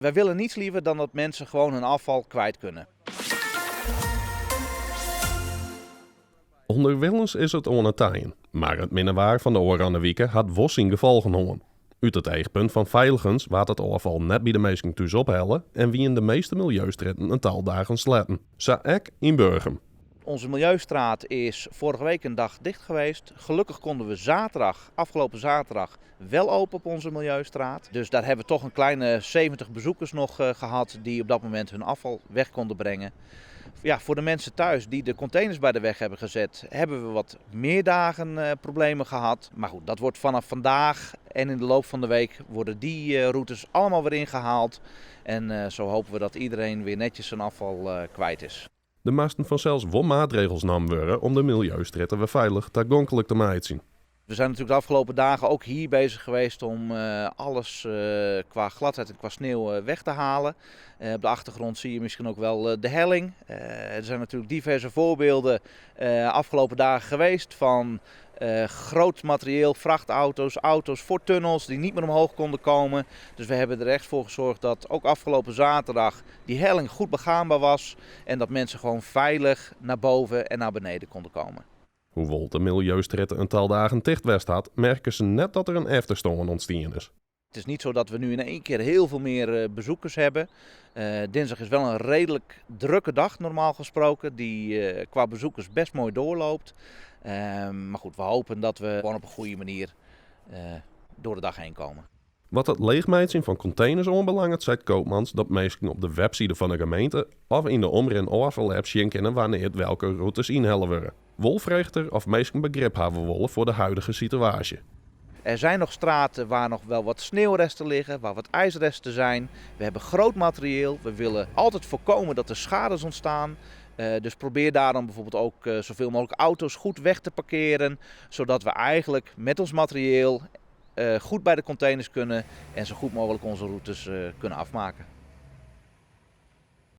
Wij willen niets liever dan dat mensen gewoon hun afval kwijt kunnen. Underwilens is it oan it teien, mar it minne waar fan de ôfrûne wike hat wol syn gefolgen hân. Ut it eachpunt fan feiligens waard it ôffal net by de minsken thús ophelle en wiene de measte miljeustrjitten in tal dagen sletten. Sa ek yn Burgum. Onze milieustraat is vorige week een dag dicht geweest. Gelukkig konden we zaterdag, afgelopen zaterdag, wel open op onze milieustraat. Dus daar hebben we toch een kleine 70 bezoekers nog gehad die op dat moment hun afval weg konden brengen. Ja, voor de mensen thuis die de containers bij de weg hebben gezet, hebben we wat meer dagen problemen gehad. Maar goed, dat wordt vanaf vandaag en in de loop van de week worden die routes allemaal weer ingehaald. En zo hopen we dat iedereen weer netjes zijn afval kwijt is. Der moasten fansels wol maatregels naam wurde om de miljeustrjitte wer feilich tagonklik te meitsjen. We zijn natuurlijk de afgelopen dagen ook hier bezig geweest om alles qua gladheid en qua sneeuw weg te halen. Op de achtergrond zie je misschien ook wel de helling. Er zijn natuurlijk diverse voorbeelden afgelopen dagen geweest van groot materieel, vrachtauto's, auto's voor tunnels die niet meer omhoog konden komen. Dus we hebben er echt voor gezorgd dat ook afgelopen zaterdag die helling goed begaanbaar was en dat mensen gewoon veilig naar boven en naar beneden konden komen. Hoewol't de miljeustrjitte in tal dagen ticht west hat, merke se net dat der in efterstân ûntstien is. Het is niet zo dat we nu in één keer heel veel meer bezoekers hebben. Dinsdag is wel een redelijk drukke dag normaal gesproken, die qua bezoekers best mooi doorloopt. Maar goed, we hopen dat we gewoon op een goede manier door de dag heen komen. Wat it leechmeitsjen fan konteners oanbelanget, seit Koopmans dat minsken op de webside fan de gemeente of yn de Omrin ôffalapp sjen kinne wannear't welke rûtes ynhelle wurde. Wol freget er oft minsken begrip hawwe wolle foar de huidige situaasje. Er zijn nog straten waar nog wel wat sneeuwresten liggen, waar wat ijsresten zijn. We hebben groot materieel. We willen altijd voorkomen dat er schades ontstaan. Dus probeer daarom bijvoorbeeld ook zoveel mogelijk auto's goed weg te parkeren. Zodat we eigenlijk met ons materieel goed bij de containers kunnen en zo goed mogelijk onze routes kunnen afmaken.